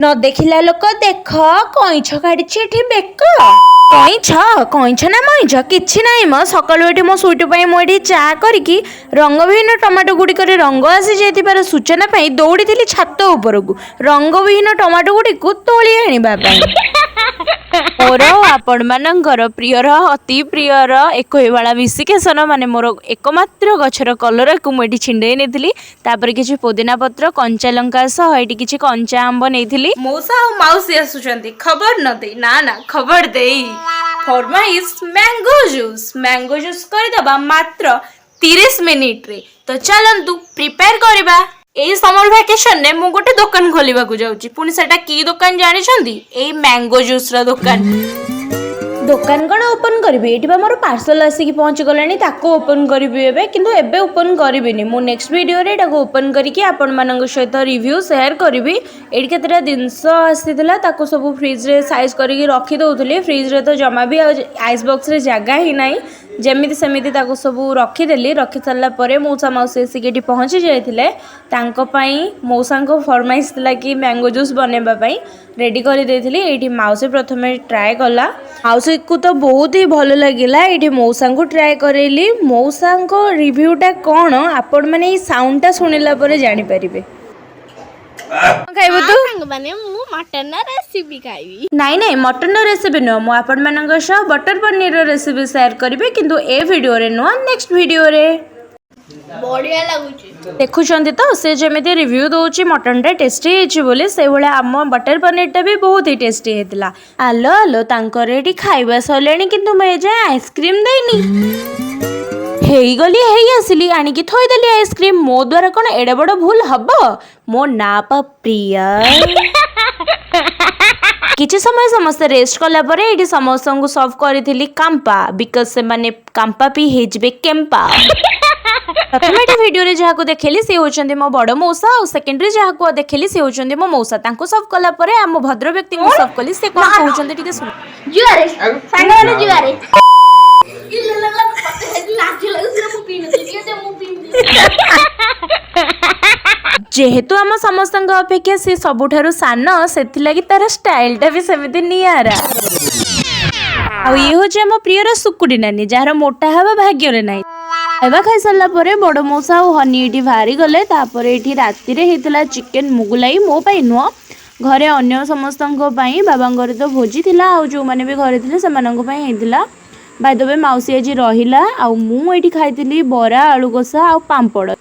ନ ଦେଖିଲା ଲୋକ ଦେଖ, କଇଁଛ କାଢିଛି ଏଠି ବେକ। କଇଁଛ କଇଁଛ ନା ମଇଁଛ କିଛି ନାହିଁ ମ। ସକାଳୁ ଏଠି ମୋ ସୁଇଟୁ ପାଇଁ ମୁଁ ଏଠି ଚା କରିକି ରଙ୍ଗବିହୀନ ଟମାଟୋ ଗୁଡ଼ିକରେ ରଙ୍ଗ ଆସିଯାଇଥିବାର ସୂଚନା ପାଇଁ ଦୌଡ଼ିଥିଲି ଛାତ ଉପରକୁ, ରଙ୍ଗବିହୀନ ଟମାଟୋ ଗୁଡ଼ିକୁ ତୋଳି ଆଣିବା ପାଇଁ। ମୋର ଆପଣମାନଙ୍କର ପ୍ରିୟର ଅତି ପ୍ରିୟର ଏକୋଇବାଳା ବିଶିକେଶନ, ମାନେ ମୋର ଏକମାତ୍ର ଗଛର କଲରାକୁ ମୁଁ ଏଠି ଛିଣ୍ଡେଇ ନେଇଥିଲି। ତାପରେ କିଛି ପୋଦିନା ପତ୍ର, କଞ୍ଚା ଲଙ୍କା ସହ ଏଠି କିଛି କଞ୍ଚା ଆମ୍ବ ନେଇଥିଲି। ମଉସା ଆଉ ମାଉସୀ ଆସୁଛନ୍ତି ଖବର ନ ଦେଇ, ନା ନା, ଖବର ଦେଇ। ଫରମାଇଶ ମ୍ୟାଙ୍ଗୋ ଜୁସ୍। ମ୍ୟାଙ୍ଗୋ ଜୁସ୍ କରିଦେବା ମାତ୍ର 30 ମିନିଟରେ। ତ ଚାଲନ୍ତୁ ପ୍ରିପେୟାର କରିବା। ଏଇ ସମର ଭ୍ୟାକେସନରେ ମୁଁ ଗୋଟେ ଦୋକାନ ଖୋଲିବାକୁ ଯାଉଛି। ପୁଣି ସେଟା କି ଦୋକାନ ଜାଣିଛନ୍ତି? ଏଇ ମ୍ୟାଙ୍ଗୋ ଜୁସ୍ର ଦୋକାନ। ଦୋକାନ କ'ଣ ଓପନ୍ କରିବି? ଏଇଠି ବା ମୋର ପାର୍ସଲ ଆସିକି ପହଞ୍ଚିଗଲାଣି, ତାକୁ ଓପନ୍ କରିବି ଏବେ। କିନ୍ତୁ ଏବେ ଓପନ୍ କରିବିନି, ମୁଁ ନେକ୍ସଟ ଭିଡ଼ିଓରେ ଏଟାକୁ ଓପନ୍ କରିକି ଆପଣମାନଙ୍କ ସହିତ ରିଭ୍ୟୁ ସେୟାର କରିବି। ଏଇଠି କେତେଟା ଜିନିଷ ଆସିଥିଲା, ତାକୁ ସବୁ ଫ୍ରିଜରେ ସାଇଜ୍ କରିକି ରଖିଦେଉଥିଲି। ଫ୍ରିଜରେ ତ ଜମା ବି ଆଉ ଆଇସ୍ ବକ୍ସରେ ଜାଗା ହିଁ ନାହିଁ। ଯେମିତି ସେମିତି ତାକୁ ସବୁ ରଖିଦେଲି। ରଖି ସାରିଲା ପରେ ମଉସା ମାଉସୀ ଆସିକି ଏଠି ପହଞ୍ଚି ଯାଇଥିଲେ। ତାଙ୍କ ପାଇଁ, ମଉସାଙ୍କ ଫରମାଇଶ ଥିଲା କି ମ୍ୟାଙ୍ଗୋ ଜୁସ୍ ବନେଇବା ପାଇଁ, ରେଡ଼ି କରିଦେଇଥିଲି। ଏଇଠି ମାଉସୀ ପ୍ରଥମେ ଟ୍ରାଏ କଲା। ମାଉସୀକୁ ତ ବହୁତ ହି ଭଲ ଲାଗିଲା। ଏଇଠି ମଉସାଙ୍କୁ ଟ୍ରାଏ କରେଇଲି। ମଉସାଙ୍କ ରିଭ୍ୟୁଟା କ'ଣ, ଆପଣମାନେ ଏଇ ସାଉଣ୍ଡଟା ଶୁଣିଲା ପରେ ଜାଣିପାରିବେ। କଣ ଖାଇବୁ ତୁ? ସାଙ୍ଗମାନେ, ମୁଁ ମଟନ ରେସିପି ଖାଇବି। ନାଇଁ ନାଇଁ, ମଟନର ରେସିପି ନୁହଁ। ମୁଁ ଆପଣମାନଙ୍କ ସହ ବଟର ପନିରର ରେସିପି ସେୟାର କରିବି, କିନ୍ତୁ ଏ ଭିଡ଼ିଓରେ ନୁହଁ, ନେକ୍ସଟ ଭିଡ଼ିଓରେ। ବଢିଆ ଲାଗୁଛି। ଦେଖୁଛନ୍ତି ତ, ସେ ଯେମିତି ରିଭ୍ୟୁ ଦେଉଛି ମଟନଟା ଟେଷ୍ଟି ହେଇଛି ବୋଲି, ସେଇଭଳିଆ ଆମ ବଟର ପନିରଟା ବି ବହୁତ ହି ଟେଷ୍ଟି ହେଇଥିଲା। ଆଲୋ ଆଲୋ, ତାଙ୍କର ଏଠି ଖାଇବା ସରିଲାଣି, କିନ୍ତୁ ମୁଁ ଏଯାଏଁ ଆଇସ୍କ୍ରିମ୍ ଦେଇନି। ହେଇଗଲି, ହେଇ ଆସିଲି, ଆଣିକି ଥୋଇଦେଲି ଆଇସ୍କ୍ରିମ୍। ମୋ ଦ୍ୱାରା କ'ଣ ଏଡ଼େ ବଡ଼ ଭୁଲ ହବ? ମୋ ନାଁ ପା ପ୍ରିୟା। କିଛି ସମୟ ସମସ୍ତେ ରେଷ୍ଟ କଲା ପରେ ଏଇଠି ସମସ୍ତଙ୍କୁ ସର୍ଭ କରିଥିଲି କାମ୍ପା, because ସେମାନେ କାମ୍ପା ପିଇ ହେଇଯିବେ କେମ୍ପା। ପ୍ରଥମେ ଏଠି ଭିଡ଼ିଓରେ ଯାହାକୁ ଦେଖେଇଲି, ସେ ହେଉଛନ୍ତି ମୋ ବଡ଼ ମଉସା। ଆଉ ସେକେଣ୍ଡରେ ଯାହାକୁ ଦେଖେଇଲି, ସେ ହେଉଛନ୍ତି ମୋ ମଉସା। ତାଙ୍କୁ ସର୍ଭ କଲା ପରେ ଆମ ଭଦ୍ର ବ୍ୟକ୍ତିଙ୍କୁ ସର୍ଭ କଲି। ସେ କ'ଣ କହୁଛନ୍ତି ଟିକେ ଶୁଣ। ଜୁଆରେ ସାଙ୍ଗମାନେ, ଜୁଆରେ। ଲାଜ ଲାଗୁଥିଲା, ମୁଁ ପିଇନଥିଲି। ଟିକେ ଦେ, ମୁଁ ପିଇବି। ଯେହେତୁ ଆମ ସମସ୍ତଙ୍କ ଅପେକ୍ଷା ସେ ସବୁଠାରୁ ସାନ, ସେଥିଲାଗି ତାର ଷ୍ଟାଇଲଟା ବି ସେମିତି ନିଆରା। ଆଉ ଇଏ ହେଉଛି ଆମ ପ୍ରିୟର ସୁକୁଟି ନାନୀ, ଯାହାର ମୋଟା ହେବା ଭାଗ୍ୟରେ ନାହିଁ। ଖାଇବା ଖାଇସାରିଲା ପରେ ବଡ଼ ମଉସା ଆଉ ହନି ଏଇଠି ବାହାରି ଗଲେ। ତାପରେ ଏଇଠି ରାତିରେ ହେଇଥିଲା ଚିକେନ ମୁଗୁଲାଇ। ମୋ ପାଇଁ ନୁହଁ, ଘରେ ଅନ୍ୟ ସମସ୍ତଙ୍କ ପାଇଁ। ବାବାଙ୍କର ତ ଭୋଜି ଥିଲା, ଆଉ ଯେଉଁମାନେ ବି ଘରେ ଥିଲେ ସେମାନଙ୍କ ପାଇଁ ହେଇଥିଲା। ବାଇ ଦ we, ମାଉସୀ ଆଜି ରହିଲା। ଆଉ ମୁଁ ଏଇଠି ଖାଇଥିଲି ବରା, ଆଳୁ କଷା ଆଉ ପାମ୍ପଡ଼।